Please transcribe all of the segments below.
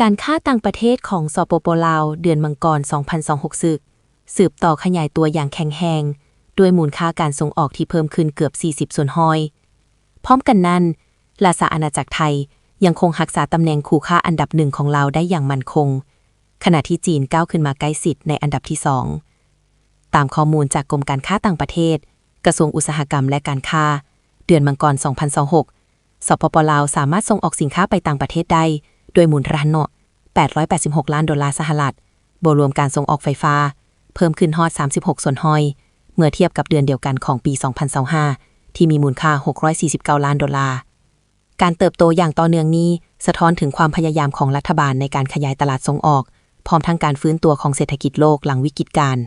ການຄ້າຕ່າງປະເທດຂອງ ສປປ ລາວ ເດືອນມັງກອນ ສອງພັນຊາວຫົກ ຊຶກ ສືບຕໍ່ຂະຫຍາຍຕົວຢ່າງແຂງແຮງ, ດ້ວຍມູນຄ່າການສົ່ງອອກທີ່ເພີ່ມຂຶ້ນເກືອບ ສີ່ສິບສ່ວນຮ້ອຍ. ພ້ອມກັນນັ້ນ, ລາຊາອານາຈັກໄທຍັງຄົງຮັກສາຕຳແໜ່ງຄູ່ຄ້າອັນດັບໜຶ່ງຂອງລາວໄດ້ຢ່າງໝັ້ນຄົງ, ຂະນະທີ່ຈີນກ້າວຂຶ້ນມາໃກ້ຊິດໃນອັນດັບທີສອງ. ຕາມຂໍ້ມູນຈາກກົມການຄ້າຕ່າງປະເທດ, ກະຊວງອຸດສາຫະກຳ ແລະ ການຄ້າ, ເດືອນມັງກອນ ສອງພັນຊາວຫົກ ສປປ ລາວ ສາມາດສົ່ງອອກສິນຄ້າໄປຕ່າງປະເທດໄດ້ ດ້ວຍມູນລະຫະ ແປດຮ້ອຍແປດສິບຫົກລ້ານໂດລາສະຫະລັດ, ບໍ່ລວມການສົ່ງອອກໄຟຟ້າ, ເພີ່ມຂຶ້ນຮອດ ສາມສິບຫົກສ່ວນຮ້ອຍ ເມື່ອທຽບກັບເດືອນດຽວກັນຂອງປີ ສອງພັນຊາວຫ້າ ທີ່ມີມູນຄ່າ ຫົກຮ້ອຍສີ່ສິບເກົ້າລ້ານໂດລາ. ການເຕີບໂຕຢ່າງຕໍ່ເນື່ອງນີ້ ສະທ້ອນເຖິງຄວາມພະຍາຍາມຂອງລັດຖະບານໃນການຂະຫຍາຍຕະຫຼາດສົ່ງອອກ, ພ້ອມທັງການຟື້ນຕົວຂອງເສດຖະກິດໂລກຫຼັງວິກິດການ.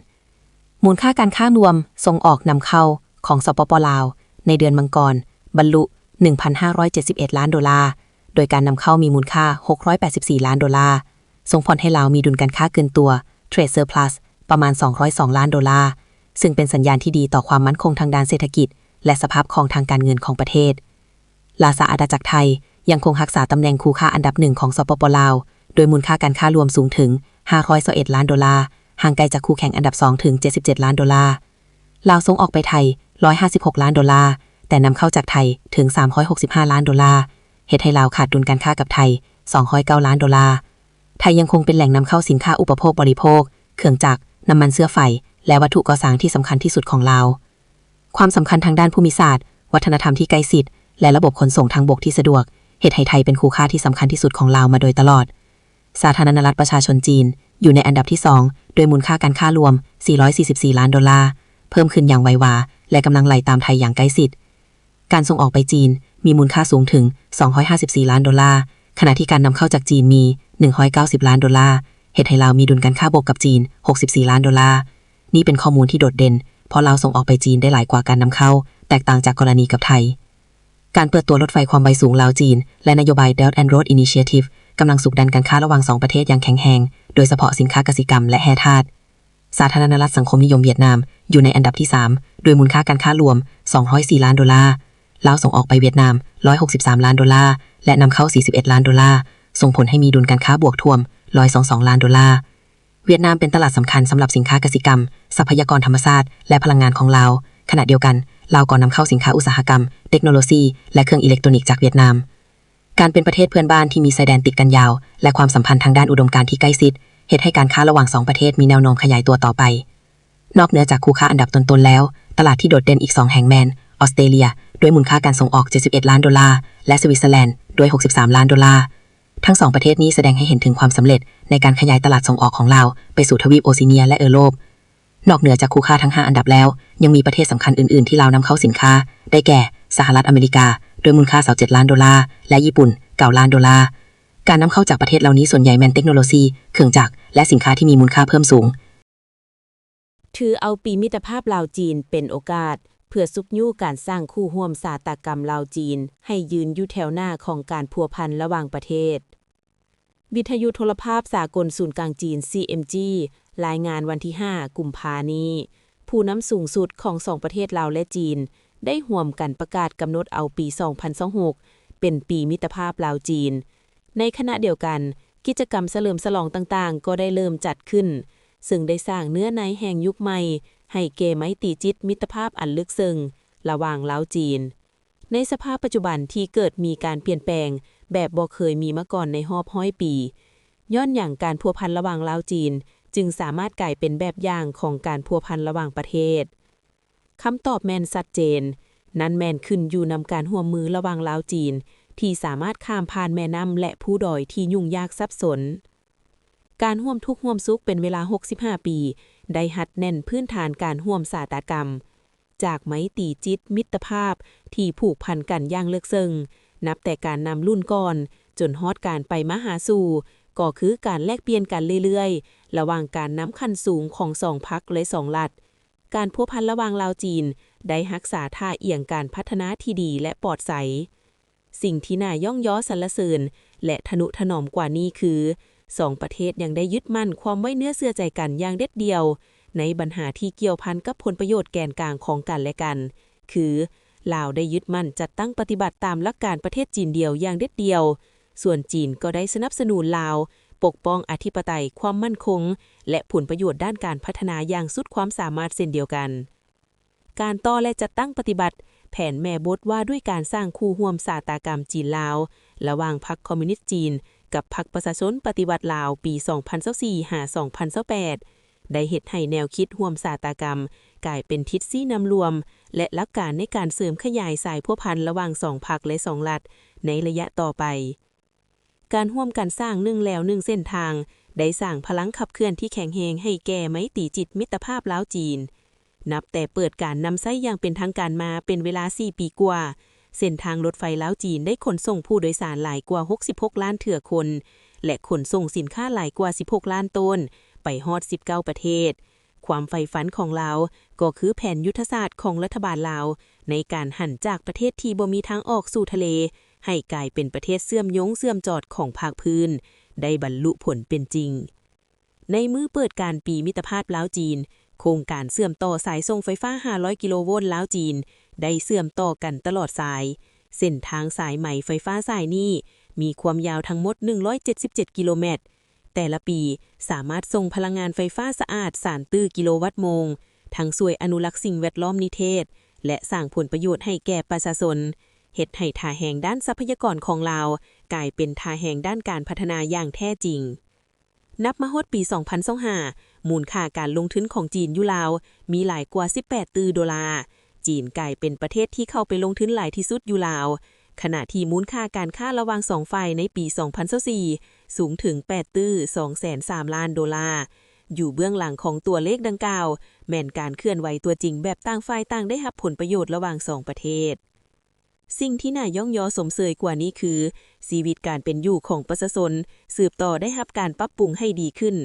ມູນຄ່າການຄ້າລວມສົ່ງອອກນຳເຂົ້າຂອງ ສປປ ລາວ ໃນເດືອນມັງກອນ ບັນລຸ ໜຶ່ງພັນຫ້າຮ້ອຍເຈັດສິບເອັດລ້ານໂດລາ, ໂດຍການນຳເຂົ້າມີມູນຄ່າ ຫົກຮ້ອຍແປດສິບສີ່ລ້ານໂດລາ, ສົ່ງຜົນໃຫ້ລາວມີດຸນການຄ້າເກີນຕົວ Trade Surplus ປະມານ ສອງຮ້ອຍສອງລ້ານໂດລາ, ຊຶ່ງເປັນສັນຍານທີ່ດີຕໍ່ຄວາມໝັ້ນຄົງທາງດ້ານເສດຖະກິດ ແລະ ສະພາບຄອງທາງການເງິນຂອງປະເທດ. ລາຊາອານາຈັກໄທຍັງຄົງຮັກສາຕຳແໜ່ງຄູ່ຄ້າອັນດັບໜຶ່ງຂອງ ສປປ ລາວ, ໂດຍມູນຄ່າການຄ້າລວມສູງເຖິງ ຫ້າຮ້ອຍຊາວເອັດລ້ານໂດລາ, ຫ່າງໄກຈາກຄູ່ແຂ່ງອັນດັບສອງເຖິງ ເຈັດສິບເຈັດລ້ານໂດລາ. ລາວສົ່ງອອກໄປໄທ ຮ້ອຍຫ້າສິບຫົກລ້ານໂດລາ, ແຕ່ນຳເຂົ້າຈາກໄທເຖິງ ສາມຮ້ອຍຫົກສິບຫ້າລ້ານໂດລາ, ເຮັດໃຫ້ລາວຂາດດຸນການຄ້າກັບໄທ ສອງຮ້ອຍເກົ້າລ້ານໂດລາ. ໄທຍັງຄົງເປັນແຫຼ່ງນຳເຂົ້າສິນຄ້າອຸປະໂພກບໍລິໂພກ, ເຄື່ອງຈັກ, ນ້ຳມັນເຊື້ອໄຟ ແລະ ວັດຖຸກໍ່ສ້າງທີ່ສຳຄັນທີ່ສຸດຂອງລາວ. ຄວາມສຳຄັນທາງດ້ານພູມິສາດ, ວັດທະນະທຳທີ່ໃກ້ຊິດ ແລະ ລະບົບຂົນສົ່ງທາງບົກທີ່ສະດວກ ເຮັດໃຫ້ໄທເປັນຄູ່ຄ້າທີ່ສຳຄັນທີ່ສຸດຂອງລາວມາໂດຍຕະຫຼອດ. ສາທາລະນະລັດປະຊາຊົນຈີນ ຢູ່ໃນອັນດັບທີສອງ ດ້ວຍມູນຄ່າການຄ້າລວມ ສີ່ຮ້ອຍສີ່ສິບສີ່ລ້ານໂດລາ, ເພີ່ມຂຶ້ນຢ່າງໄວວາ ແລະ ກຳລັງໄລ່ຕາມໄທຢ່າງໃກ້ຊິດ. ການສົ່ງອອກໄປຈີນມີມູນຄ່າສູງເຖິງ ສອງຮ້ອຍຫ້າສິບສີ່ລ້ານໂດລາ, ຂະນະທີ່ການນຳເຂົ້າຈາກຈີນມີ ໜຶ່ງຮ້ອຍເກົ້າສິບລ້ານໂດລາ, ເຮັດໃຫ້ລາວມີດຸນການຄ້າບວກກັບຈີນ ຫົກສິບສີ່ລ້ານໂດລາ. ນີ້ເປັນຂໍ້ມູນທີ່ໂດດເດັ່ນ, ເພາະລາວສົ່ງອອກໄປຈີນໄດ້ຫຼາຍກວ່າການນຳເຂົ້າ, ແຕກຕ່າງຈາກກໍລະນີກັບໄທ. ການເປີດຕົວລົດໄຟຄວາມໄວສູງລາວ-ຈີນ ແລະ ນະໂຍບາຍ Belt and Road Initiative ກຳລັງຊຸກດັນການຄ້າລະຫວ່າງສອງປະເທດຢ່າງແຂງແຮງ, ໂດຍສະເພາະສິນຄ້າກະສິກຳ ແລະ ແຮ່ທາດ. ສາທາລະນະລັດສັງຄົມນິຍົມຫວຽດນາມ ຢູ່ໃນອັນດັບທີສາມ ດ້ວຍມູນຄ່າການຄ້າລວມ ສອງຮ້ອຍສີ່ລ້ານໂດລາ, ລາວສົ່ງອອກໄປຫວຽດນາມ ຮ້ອຍຫົກສິບສາມລ້ານໂດລາ ແລະ ນຳເຂົ້າ ສີ່ສິບເອັດລ້ານໂດລາ, ສົ່ງຜົນໃຫ້ມີດຸນການຄ້າບວກທ່ວມ ຮ້ອຍຊາວສອງລ້ານໂດລາ. ຫວຽດນາມເປັນຕະຫຼາດສຳຄັນສຳລັບສິນຄ້າກະສິກຳ, ຊັບພະຍາກອນທຳມະຊາດ ແລະ ພະລັງງານຂອງລາວ. ຂະນະດຽວກັນ, ລາວກໍນຳເຂົ້າສິນຄ້າອຸດສາຫະກຳ, ເຕັກໂນໂລຊີ ແລະ ເຄື່ອງອີເລັກໂຕນິກຈາກຫວຽດນາມ. ການເປັນປະເທດເພື່ອນບ້ານທີ່ມີຊາຍແດນຕິດກັນຍາວ ແລະ ຄວາມສຳພັນທາງດ້ານອຸດົມການທີ່ໃກ້ຊິດ ເຮັດໃຫ້ການຄ້າລະຫວ່າງສອງປະເທດມີແນວໂນ້ມຂະຫຍາຍຕົວຕໍ່ໄປ. ນອກເໜືອຈາກຄູ່ຄ້າອັນດັບຕົ້ນໆແລ້ວ, ຕະຫຼາດທີ່ໂດດເດັ່ນອີກສອງແຫ່ງແມ່ນ ອອສເຕຣເລຍ ດ້ວຍມູນຄ່າການສົ່ງອອກ ເຈັດສິບເອັດລ້ານໂດລາ ແລະ ສະວິດເຊີແລນ ດ້ວຍ ຫົກສິບສາມລ້ານໂດລາ. ທັງສອງປະເທດນີ້ສະແດງໃຫ້ເຫັນເຖິງຄວາມສຳເລັດໃນການຂະຫຍາຍຕະຫຼາດສົ່ງອອກຂອງລາວໄປສູ່ທະວີບໂອຊີເນຍ ແລະ ເອີໂຣບ. ນອກເໜືອຈາກຄູ່ຄ້າທັງຫ້າອັນດັບແລ້ວ, ຍັງມີປະເທດສຳຄັນອື່ນໆທີ່ລາວນຳເຂົ້າສິນຄ້າ, ໄດ້ແກ່ ສະຫະລັດອາເມລິກາ ດ້ວຍມູນຄ່າ ຊາວເຈັດລ້ານໂດລາ ແລະ ຍີ່ປຸ່ນ ເກົ້າລ້ານໂດລາ. ການນຳເຂົ້າຈາກປະເທດເຫຼົ່ານີ້ສ່ວນໃຫຍ່ແມ່ນເຕັກໂນໂລຊີ, ເຄື່ອງຈັກ ແລະ ສິນຄ້າທີ່ມີມູນຄ່າເພີ່ມສູງ. ຖືເອົາປີມິດຕະພາບລາວ-ຈີນເປັນໂອກາດ ເພື່ອຊຸກຍູ້ການສ້າງຄູ່ຮ່ວມຊາຕາກຳລາວ-ຈີນ ໃຫ້ຢືນຢູ່ແຖວໜ້າຂອງການພົວພັນລະຫວ່າງປະເທດ. ວິທະຍຸໂທລະພາບສາກົນສູນກາງຈີນ ຊີເອັມຈີ ລາຍງານວັນທີຫ້າ ກຸມພານີ້, ຜູ້ນຳສູງສຸດຂອງສອງປະເທດລາວ ແລະ ຈີນ ໄດ້ຮ່ວມກັນປະກາດກຳນົດເອົາປີສອງພັນຊາວຫົກ ເປັນປີມິດຕະພາບລາວ-ຈີນ. ໃນຂະນະດຽວກັນ, ກິດຈະກຳສະເຫຼີມສະຫຼອງຕ່າງໆກໍໄດ້ເລີ່ມຈັດຂຶ້ນ, ເຊິ່ງໄດ້ສ້າງເນື້ອໃນແຫ່ງຍຸກໃໝ່ໃຫ້ແກ່ໄມຕີຈິດມິດຕະພາບອັນເລິກເຊິ່ງລະຫວ່າງລາວ-ຈີນ. ໃນສະພາບປັດຈຸບັນທີ່ເກີດມີການປ່ຽນແປງແບບບໍ່ເຄີຍມີມາກ່ອນໃນຮອບຮ້ອຍປີ, ຍ້ອນຫຍັງການພົວພັນລະຫວ່າງລາວ-ຈີນຈຶ່ງສາມາດກາຍເປັນແບບຢ່າງຂອງການພົວພັນລະຫວ່າງປະເທດ? ຄຳຕອບແມ່ນຊັດເຈນ, ນັ້ນແມ່ນຂຶ້ນຢູ່ນຳການຮ່ວມມືລະຫວ່າງລາວ-ຈີນ ທີ່ສາມາດຂ້າມຜ່ານແມ່ນ້ຳ ແລະ ພູດອຍທີ່ຫຍຸ້ງຍາກສັບສົນ. ການຮ່ວມທຸກຮ່ວມສຸກເປັນເວລາຫົກສິບຫ້າປີ ໄດ້ຮັດແໜ້ນພື້ນຖານການຮ່ວມຊາຕາກຳ, ຈາກໄມຕີຈິດມິດຕະພາບທີ່ຜູກພັນກັນຢ່າງເລິກເຊິ່ງ, ນັບແຕ່ການນຳລຸ້ນກ່ອນ ຈົນຮອດການໄປມາຫາສູ່, ກໍຄືການແລກປ່ຽນກັນເລື້ອຍໆ ລະຫວ່າງການນຳຂັ້ນສູງຂອງສອງພັກ ແລະ ສອງລັດ. ການພົວພັນລະຫວ່າງລາວ-ຈີນ ໄດ້ຮັກສາທ່າອ່ຽງການພັດທະນາທີ່ດີ ແລະ ປອດໃສ. ສິ່ງທີ່ໜ້າຍ້ອງຍໍສັນລະເສີນ ແລະ ທະນຸຖະໜອມກວ່ານີ້ຄື ສອງປະເທດຍັງໄດ້ຍຶດໝັ້ນຄວາມໄວ້ເນື້ອເຊື່ອໃຈກັນຢ່າງເດັດດ່ຽວ ໃນບັນຫາທີ່ກ່ຽວພັນກັບຜົນປະໂຫຍດແກນກາງຂອງກັນ ແລະ ກັນ, ຄື ລາວໄດ້ຍຶດໝັ້ນຈັດຕັ້ງປະຕິບັດຕາມຫຼັກການປະເທດຈີນດຽວຢ່າງເດັດດ່ຽວ, ສ່ວນຈີນກໍໄດ້ສະໜັບສະໜູນລາວ ປົກປ້ອງອະທິປະໄຕ, ຄວາມໝັ້ນຄົງ ແລະ ຜົນປະໂຫຍດດ້ານການພັດທະນາຢ່າງສຸດຄວາມສາມາດເຊັ່ນດຽວກັນ. ການຕໍ່ ແລະ ຈັດຕັ້ງປະຕິບັດແຜນແມ່ບົດວ່າດ້ວຍການສ້າງຄູ່ຮ່ວມຊະຕາກຳຈີນ-ລາວ ລະຫວ່າງພັກຄອມມູນິດຈີນກັບພັກປະຊາຊົນປະຕິວັດລາວ ປີສອງພັນຊາວສີ່ ຫາ ສອງພັນຊາວແປດ ໄດ້ເຮັດໃຫ້ແນວຄິດຮ່ວມຊະຕາກຳກາຍເປັນທິດຊີ້ນຳລວມ ແລະ ຫຼັກການໃນການເສີມຂະຫຍາຍສາຍພົວພັນລະຫວ່າງສອງພັກ ແລະ ສອງລັດໃນໄລຍະຕໍ່ໄປ. ການຮ່ວມກັນສ້າງໜຶ່ງແລວໜຶ່ງເສັ້ນທາງ ໄດ້ສ້າງພະລັງຂັບເຄື່ອນທີ່ແຂງແຮງໃຫ້ແກ່ໄມຕີຈິດມິດຕະພາບລາວ-ຈີນ. ນັບແຕ່ເປີດການນຳໃຊ້ຢ່າງເປັນທາງການມາເປັນເວລາສີ່ປີກວ່າ, ເສັ້ນທາງລົດໄຟລາວ-ຈີນໄດ້ຂົນສົ່ງຜູ້ໂດຍສານຫຼາຍກວ່າຫົກສິບຫົກລ້ານເທື່ອຄົນ ແລະ ຂົນສົ່ງສິນຄ້າຫຼາຍກວ່າສິບຫົກລ້ານໂຕນ ໄປຮອດສິບເກົ້າປະເທດ. ຄວາມໃຝ່ຝັນຂອງລາວ ກໍຄືແຜນຍຸດທະສາດຂອງລັດຖະບານລາວ ໃນການຫັນຈາກປະເທດທີ່ບໍ່ມີທາງອອກສູ່ທະເລ ໃຫ້ກາຍເປັນປະເທດເຊື່ອມໂຍງເຊື່ອມຈອດຂອງພາກພື້ນ ໄດ້ບັນລຸຜົນເປັນຈິງ. ໃນມື້ເປີດການປີມິດຕະພາບລາວ-ຈີນ, ໂຄງການເຊື່ອມຕໍ່ສາຍສົ່ງໄຟຟ້າຫ້າຮ້ອຍກິໂລໂວນລາວ-ຈີນ ໄດ້ເຊື່ອມຕໍ່ກັນຕະຫຼອດສາຍ. ເສັ້ນທາງສາຍໄໝໄຟຟ້າສາຍນີ້ ມີຄວາມຍາວທັງໝົດໜຶ່ງຮ້ອຍເຈັດສິບເຈັດກິໂລແມັດ, ແຕ່ລະປີສາມາດສົ່ງພະລັງງານໄຟຟ້າສະອາດສາມຕື້ກິໂລວັດໂມງ, ທັງຊ່ວຍອະນຸລັກສິ່ງແວດລ້ອມນິເທດ ແລະ ສ້າງຜົນປະໂຫຍດໃຫ້ແກ່ປະຊາຊົນ, ເຮັດໃຫ້ທ່າແຮງດ້ານຊັບພະຍາກອນຂອງລາວກາຍເປັນທ່າແຮງດ້ານການພັດທະນາຢ່າງແທ້ຈິງ. ນັບມາຮອດປີສອງພັນຊາວຫ້າ ມູນຄ່າການລົງທຶນຂອງຈີນຢູ່ລາວມີຫຼາຍກວ່າສິບແປດຕື້ໂດລາ. ຈີນກາຍເປັນປະເທດທີ່ເຂົ້າໄປລົງທຶນຫຼາຍທີ່ສຸດຢູ່ລາວ, ຂະນະທີ່ມູນຄ່າການຄ້າລະຫວ່າງສອງຝ່າຍໃນປີສອງພັນຊາວສີ່ ສູງເຖິງແປດຕື້ສອງແສນສາມລ້ານໂດລາ. ຢູ່ເບື້ອງຫຼັງຂອງຕົວເລກດັ່ງກ່າວ ແມ່ນການເຄື່ອນໄຫວຕົວຈິງແບບຕ່າງຝ່າຍຕ່າງໄດ້ຮັບຜົນປະໂຫຍດລະຫວ່າງສອງປະເທດ. ສິ່ງທີ່ໜ້າຍ້ອງຍໍຊົມເຊີຍກວ່ານີ້ຄື ຊີວິດການເປັນຢູ່ຂອງປະຊາຊົນສືບຕໍ່ໄດ້ຮັບການປັບປຸງໃຫ້ດີຂຶ້ນ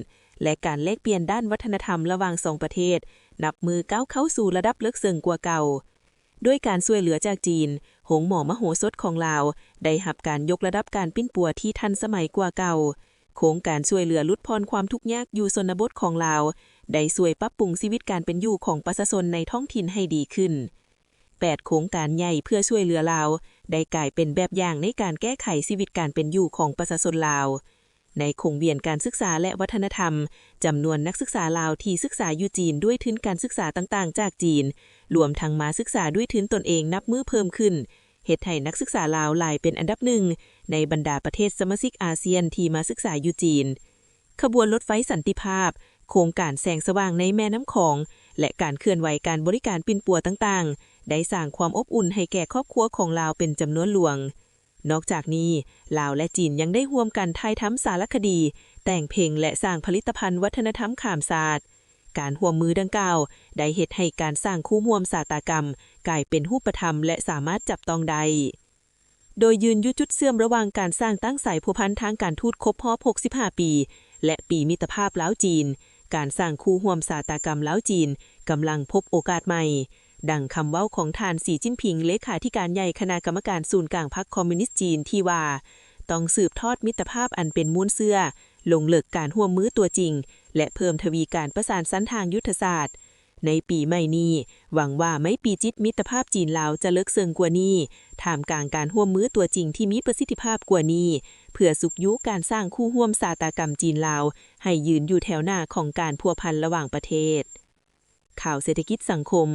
ແລະ ການແລກປ່ຽນດ້ານວັດທະນະທຳລະຫວ່າງສອງປະເທດ ນັບມື້ກ້າວເຂົ້າສູ່ລະດັບເລິກເຊິ່ງກວ່າເກົ່າ. ດ້ວຍການຊ່ວຍເຫຼືອຈາກຈີນ, ໂຮງໝໍມະໂຫສົດຂອງລາວໄດ້ຮັບການຍົກລະດັບການປິ່ນປົວທີ່ທັນສະໄໝກວ່າເກົ່າ. ໂຄງການຊ່ວຍເຫຼືອຫຼຸດຜ່ອນຄວາມທຸກຍາກຢູ່ຊົນນະບົດຂອງລາວ ໄດ້ຊ່ວຍປັບປຸງຊີວິດການເປັນຢູ່ຂອງປະຊາຊົນໃນທ້ອງຖິ່ນໃຫ້ດີຂຶ້ນ. ແປດໂຄງການໃຫຍ່ເພື່ອຊ່ວຍເຫຼືອລາວ ໄດ້ກາຍເປັນແບບຢ່າງໃນການແກ້ໄຂຊີວິດການເປັນຢູ່ຂອງປະຊາຊົນລາວ. ໃນຂົງວຽນການສຶກສາ ແລະ ວັດທະນະທຳ, ຈຳນວນນັກສຶກສາລາວທີ່ສຶກສາຢູ່ຈີນດ້ວຍທຶນການສຶກສາຕ່າງໆຈາກຈີນ, ລວມທັງມາສຶກສາດ້ວຍທຶນຕົນເອງນັບມື້ເພີ່ມຂຶ້ນ, ເຮັດໃຫ້ນັກສຶກສາລາວຫຼາຍເປັນອັນດັບໜຶ່ງໃນບັນດາປະເທດສະມາຊິກອາຊຽນທີ່ມາສຶກສາຢູ່ຈີນ. ຂະບວນລົດໄຟສັນຕິພາບ, ໂຄງການແສງສະຫວ່າງໃນແມ່ນ້ຳຂອງ ແລະ ການເຄື່ອນໄຫວການບໍລິການປິ່ນປົວຕ່າງໆ ໄດ້ສ້າງຄວາມອົບອຸ່ນໃຫ້ແກ່ຄອບຄົວຂອງລາວເປັນຈຳນວນຫຼວງ. ນອກຈາກນີ້, ລາວ ແລະ ຈີນຍັງໄດ້ຮ່ວມກັນຖ່າຍທຳສາລະຄະດີ, ແຕ່ງເພງ ແລະ ສ້າງຜະລິດຕະພັນວັດທະນະທຳຂ້າມຊາດ. ການຮ່ວມມືດັ່ງກ່າວໄດ້ເຮັດໃຫ້ການສ້າງຄູ່ຮ່ວມຊາຕາກຳກາຍເປັນຮູບປະທຳ ແລະ ສາມາດຈັບຕ້ອງໄດ້. ໂດຍຢືນຢູ່ຈຸດເຊື່ອມລະຫວ່າງການສ້າງຕັ້ງສາຍພົວພັນທາງການທູດຄົບຮອບຫົກສິບຫ້າປີ ແລະ ປີມິດຕະພາບລາວ-ຈີນ, ການສ້າງຄູ່ຮ່ວມຊາຕາກຳລາວ-ຈີນກຳລັງພົບໂອກາດໃໝ່. ດັ່ງຄຳເວົ້າຂອງທ່ານ ສີ ຈິ້ນຜິງ ເລຂາທິການໃຫຍ່ຄະນະກຳມະການສູນກາງພັກຄອມມູນິດຈີນ ທີ່ວ່າ ຕ້ອງສືບທອດມິດຕະພາບອັນເປັນມູນເຊື້ອ, ລົງເລິກການຮ່ວມມືຕົວຈິງ ແລະ ເພີ່ມທະວີການປະສານສັນທາງຍຸດທະສາດ. ໃນປີໃໝ່ນີ້, ຫວັງວ່າໄມຕີຈິດມິດຕະພາບຈີນ-ລາວຈະເລິກເຊິ່ງກວ່ານີ້, ທ່າມກາງການຮ່ວມມືຕົວຈິງທີ່ມີປະສິດທິພາບກວ່ານີ້, ເພື່ອຊຸກຍູ້ການສ້າງຄູ່ຮ່ວມຊາຕາກຳຈີນ-ລາວ ໃຫ້ຢືນຢູ່ແຖວໜ້າຂອງການພົວພັນລະຫວ່າງປະເທດ. ຂ່າວເສດຖະກິດສັງຄົມ.